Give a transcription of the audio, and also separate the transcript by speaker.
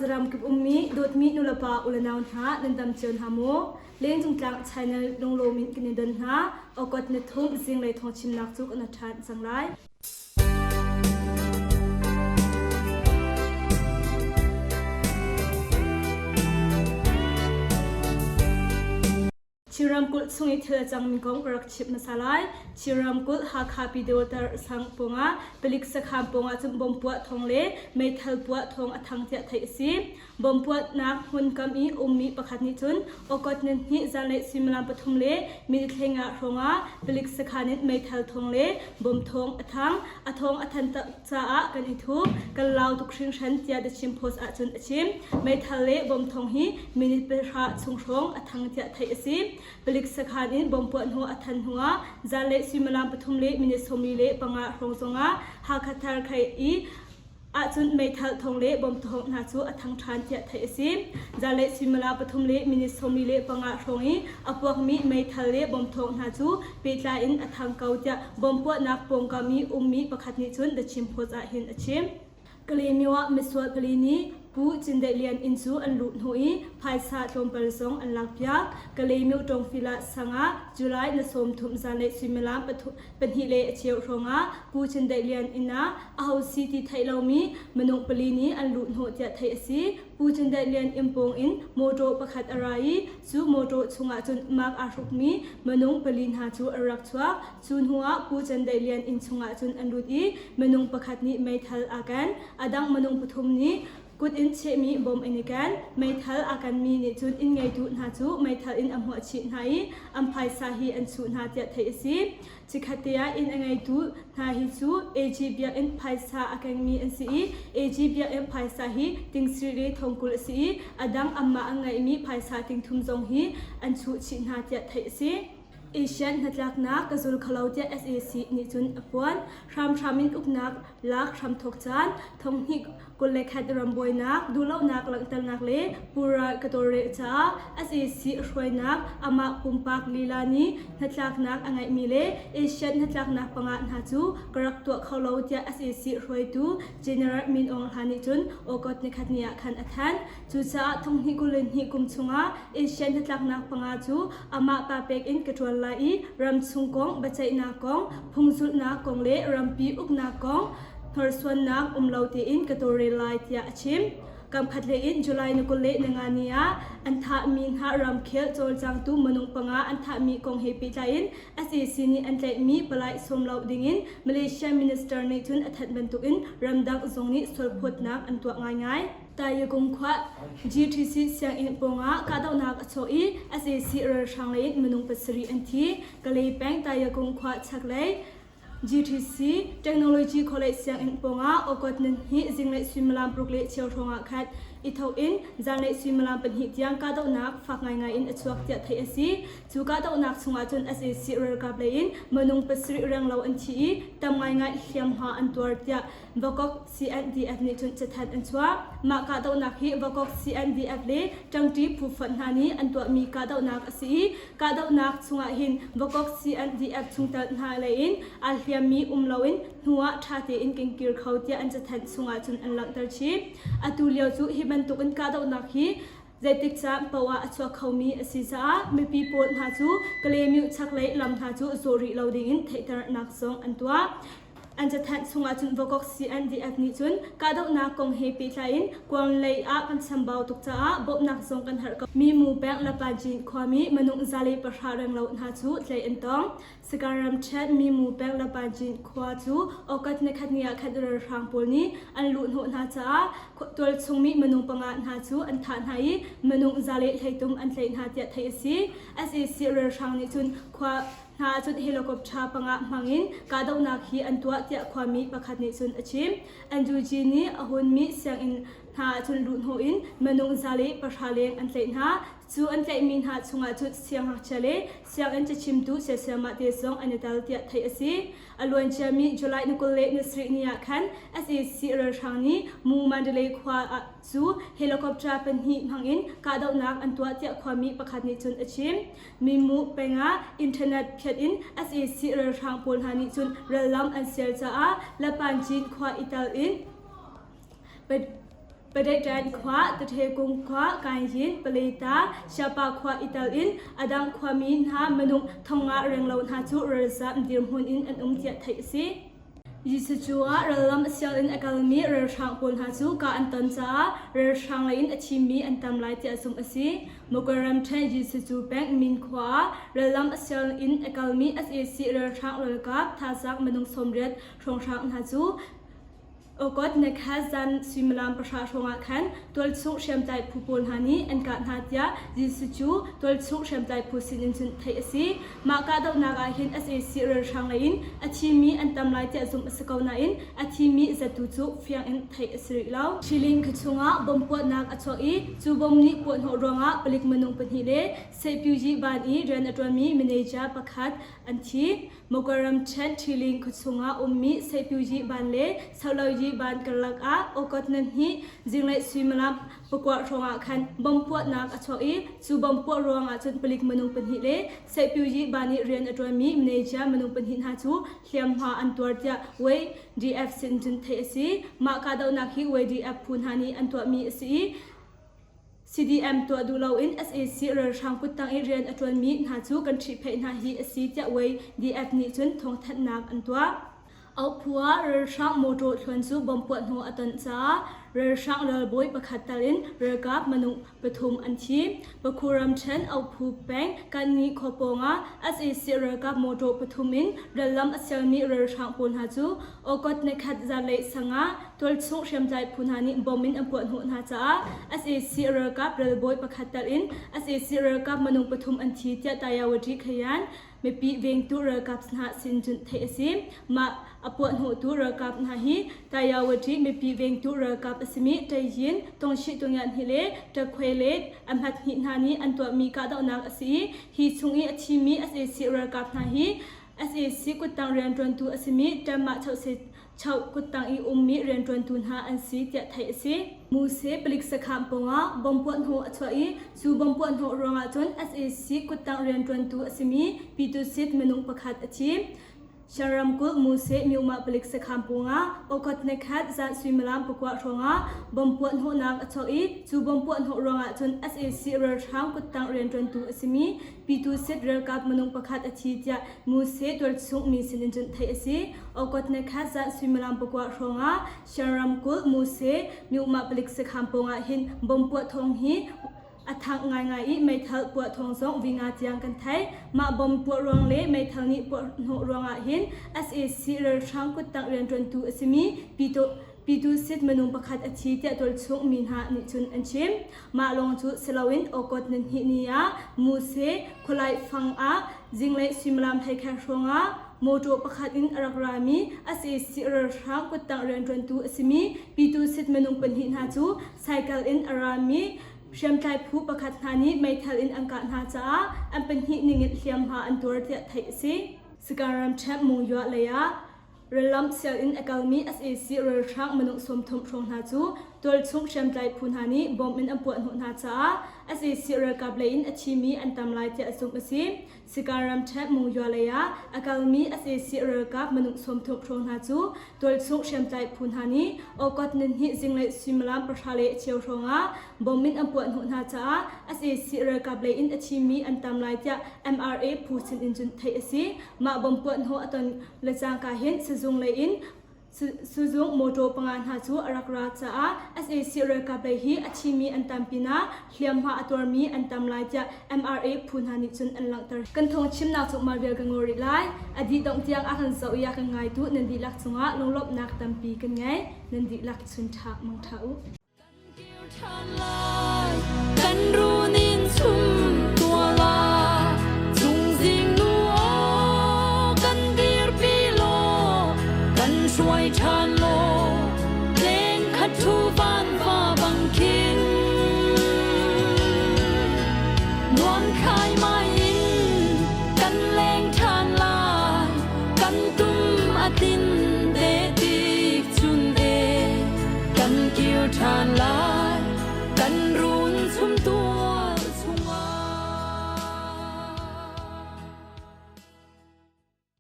Speaker 1: Khuazaram kip ummi dawtmi nulepa ulenau hna nan dam cio hna maw? Lengcung tlang channel lunglawm in kan i don hna. Okot na thum zinglei thawngchimnak cu kan ṭhan cang lai. Chin ramkulh chung i thil a cangmi kong ka rak chimh hmasa lai. Chin ramkulh Hakha Pyidawtar sang pawngah palik sakhan pawngah cun bomb puah thawng le meithal puah thawng a thang tiah theih a si. Bomb puahnak hmun kam i ummi pakhat nih cun August ni hnih zanlei suimilam pathum le minute hleinga hrawngah palik sakhan in meithal thawng le bomb thawng a thang. A thawng a than caah kan i thup. Kan lau tuk hringhran tiah The Chin Post ahcun a chim. Meithal le bomb thawng hi minute pahra chung hrawng a thang tiah theih a si. Palik sakhan in bomb puah hnu a than hnuah zanlei suimilam pathum le minute 45 hrawng zongah Hakha Thar Khai i ahcun meithal thawng le bomb thawng hna cu a thang ṭhan tiah theih a si. Zanlei suimilam pathum le minute 45 hrawng i a puakmi meithal le bomb thawng hna cu pehtlai in a thang ko tiah bomb puahnak pawngkam i ummi pakhat nih cun The Chin Post ah hin a chim. Kalaymyo ah misual pali nih Pu Cindeih Lian inn cu an luh hnu i phaisa tlawmpal zong an lakpiak. Kalaymyo Tawngfilah sang ah July na 30 zanlei suimilam pahnih le a cheu hrawngah Pu Cindeih Lian inn ah aho si ti theih lomi minung pali nih an luh hnawh tiah theih a si. Pu Cindeih Lian inn pawng in mawṭaw pakhat a ra i cu mawṭaw chungah cun mark aa hrukmi minung pali hna cu an rak chuak. Cu hnuah Pu Cindeih Lian inn chungah cun an lut i minung pakhat nih meithal aa ken. A dang minung pathum nih kut in chehmi bom an i ken. Meithal aa kenmi nih cun inn ngeitu hna cu meithal in a hmuah chih hna i an phaisa hi an chuh hna tiah theih a si. Chikkhatte ah inn a ngeitu hna hi cu AG biakinn phaisa a kengmi an si i AG biakinn phaisa hi tingsarih le thongkul a si i a dang anmah an ngeihmi phaisa tingthum zong hi an chuh chih hna tiah theih a si. Asian hnatlaknak ka zul kho lo tiah sac nih cun a phuan. Hramhram in uknak lak hramthawk caan thonghnih 21 rambuainak, duhlonak langhternak le pura ka tawlrel caah sac hruainak amah pumpak lila nih hnatlaknak a ngeihmi le Asian hnatlaknak panga hna cu ka rak tuah kho lo tiah sac hruaitu General Min Aung Hlaing nih cun August nikhat ni ah khan a thanh. Cucaah thonghnih 22 kum chungah Asian hnatlaknak panga cu amah pa pek in ka ṭuan lai i ramchung kong, biaceihnak kong, phungzulhnak kong le rampi uknak kong hnorsuannak um lo tein ka tawlrel lai tiah a chim. Kamkhat lei in July ni 25 ni ah an thahmi hna ramkhel cawlcangtu minung panga an thahmi kong he pehtlai in sac nih an tlaihmi palai sawm lo dingin Malaysia minister nih cun a thanh bantukin ramdang zong nih sualphawtnak an tuah ngaingai. Tayagung khua GTC sianginn pawngah kahdohnak a chuak i sac ralhrang lei in minung pasarih an thi. Kalay peng Tayagung khua chaklei GTC Technology College sianginn pawngah August ni hnih zinglei suimilam paruk le cheu hrawngah khan i thawk in zanlei suimilam pahnih tiang kahdohnak fak ngaingai in a chuak tiah theih a si. Cu kahdohnak chungah cun sac ralkap lei in minung pasarih renglo an thi i tam ngaingai hliamhma an tuar tiah Vakok CNDF nih cun cathanh an chuah. Mah kahdohnak hi Vakok CNDF le ṭangṭi phu fonh hna nih an tuahmi kahdohnak a si i kahdohnak chungah hin Vakok CNDF chungtel hna lei in aa hliammi um loin hnuah ṭha tein kan kir kho tiah an cathanh chungah cun an langhter chih. Atu lio cu hi bantukin kahdohnak hi Zeitik caan paoh ah a chuak khomi a si caah mipi pawl hna cu Kalaymyo chaklei lam hna cu zawh rih lo dingin theihternak zong an tuah. An cathanh chungah cun Vokok CNDF nih cun kahdohnak kong he pehtlai in Kuanglei ah kan chambau tuk caah bawmhnak zong kan herh ko. Mimu peng Lapajin khuami minung zali pahra renglo hna cu tlaih an tong. Sagaing ramṭhen Mimu peng Lapajin khua cu August nikhat ni ah khan ralhrang pawl nih an luhhnawh hna caah tualchung mi minung panga hna cu an thah hna i minung za le hleitum an tlaih hna tiah theih a si. Sac ralhrang nih cun khua hna cun helicopter panga hmang in kahdohnak hi an tuah tiah khuami pakhat nih cun a chim. NUG nih a hunmi sianginn hna cun luhhnawh in minung za le pahra leng an tlaih hna. Cu an tlaihmi hna chungah cun siangngakchia le sianginn cachimtu siasiamah te zong an i tel tiah theih a si. A luanciami July ni 20 le ni sarih ni ah khan sac ralhrang nih Mu Mandalay khua ah cu helicopter pahnih hmangin kahdohnak an tuah tiah khuami pakhat nih cun a chim. Mimu peng ah internet phiat in sac ralhrang pawl hna nih cun rallam an sial caah Lapancin khua i tal in. Padetan khua, Tathekung khua, Kainyin, Paleta, Siapa khua i tel in a dang khuami hna minung thonga renglo hna cu ralzam dirhmun in an um tiah theih a si. Jesuh ah rallam sial in a kalmi ralhrang pawl hna cu kah an ton caah ralhrang lei in a thimi an tam lai tiah zumh a si. Mokwe ramṭhen Jesuh peng Min khua ah rallam sial in a kalmi sac ralhrang ralkap thazaang minung 80 hrawnghrang hna cu Okot Nekhaz zan suimilam pahra hrawngah khan tualchung hriamtlai phu pawl hna nih an kah hna tiah Jesuh cu tualchung hriamtlai phu sinin cun theih a si. Mah kahdohnak ah hin sac ralhrang lei in a thimi an tam lai tiah zumh a si ko nain a thimi zatu cu fiang in theih a si rih lo. Ṭhiling khua chungah bom puahnak a chuak i cu bom nih puahhnawh ruangah palik minung pahnih le Sehpyuji ban i rian a ṭuanmi manager pakhat an thi. Mokaram ṭhen Ṭhiling khuachung ah ummi Sehpyuji ban le Soloyi ban karlak ah Okot nahnih zinglei suimilam pakua hrawng ah khan bomb puahnak a chuak i cu bomb puah ruang ah cun palik minung pahnih le Sehpyuji ban i rian a ṭuanmi manager minung pahnih hna cu hliamhma an tuar tiah YDF sin cun theih a si. Mah kahdohnak hi YDF phu hna nih an tuahmi a si i CDM tuah duh loin sac ralhrang kuttang i rian a ṭuanmi hna cu kan ṭhihphaih hna hi a si tiah YDF nih cun thawngthanhnak an tuah. Auhphu ah ralhrang mawṭaw thluan cu bomb puah hnu a ton caah ralhrang ralbawi pakhat tal in ralkap minung pathum an thi. Pakhu ramṭhen Auhphu peng Kanni khua pawngah sac ralkap mawṭaw pathum in rallam a sialmi ralhrang pawl hna cu Okot nikhat zanlei sang ah tualchung hriamtlai phu hna nih bom in an puahhnawh hna caah sac ralkap ralbawi pakhat tal in sac ralkap minung pathum an thi tiah Tayawati Khayan mipi vengtu ralkap hna sin cun theih a si. Mah a puahhnawhtu ralkap hna hi Tayawati mipi vengtu ralkap a simi Tayin Tongshi Tungyan hi le Takhwe le Ahmat hnih hna nih an tuahmi kahdohnak a si i hi chung i a thimi sac ralkap hna hi sac kuttang rianṭuantu a simi Ṭammah Choh kuttang i ummi rianṭuantu hna an si tiah theih a si. Muse palik sakhan pawngah bomb puahhnawh a chuah i cu bomb puahhnawh ruangah cun sac kuttang rianṭuantu a simi Pyitusit minung pakhat a thi. Shan ramkulh Muse Myomah palik sakhan pawngah Okot nikhat zan suimilam pakua hrawngah bomb puahhnawhnak a chuak i cu bomb puahhnawh ruangah cun sac ralhrang kuttang rianṭuantu a simi Pyitusit ralkap minung pakhat a thi tiah Muse tualchung mi sinin cun theih a si. Okot nikhat zan suimilam pakua hrawngah Shan ramkulh Muse Myomah palik sakhan pawngah hin bomb puah thawng hi A thangh ngaingai i meithal puah thawng zong vinga tiang kan theih. Mah bomb puah ruang le meithal nih puah hnawh ruangah hin sac ralhrang kuttang rianṭuantu a simi Pitu Sit minung pakhat a thi tiah tualchung mi hna nih cun an chim. Mah lawng cu si loin Okot nihnih ni ah Muse khualai fang ah zinglei suimilam hleikheng hrawngah mawṭaw pakhat in a rak rami sac ralhrang kuttang rianṭuantu a simi Pitu Sit minung pahnih hna cu cycle in a rami Hriamtlai phu pakhat hna nih meithal in an kah hna caah an pahnih ningin hliamhma an tuar tiah theih a si. Sagaing ramṭhen Mungywah lei ah rallam sial in a kalmi sac ralhrang minung 30 hrawng hna cu tualchung hriamtlai phu hna nih bomb in an puahhnawh hna caah sac ralkap lei in a thimi an tam lai tiah zumh a si. Sagaing ramṭhen Mungywah lei ah a kalmi sac ralkap minung 30 hrawng hna cu tualchung hriamtlai phu hna nih Okot nihnih zinglei suimilam pahra le a cheu hrawng ah bomb in an puahhnawh hna caah sac ralkap lei in a thimi an tam lai tiah MRA phu sin in cun theih a si. Mah bomb puahhnawh a ton le cangka hin sizung lei in Suzung mawṭaw panga hna cu a rak ra caah sac ralkap lei hi a thimi an tam pinah hliamhma a tuarmi an tam lai tiah MRA phu hna nih cun an langhter. Kan thawng chimnak cu mah vial ka ngol rih lai. A dih dongh tiang a kan zoh i a kan ngaitu nan dihlak cungah lunglawmhnak tampi kan ngei. Nan dihlak chun ṭha mang ṭha u.
Speaker 2: Kan runin chum tuala chungzing nu aw kan dirpi law kan hruai ṭhan law leng khat thu va.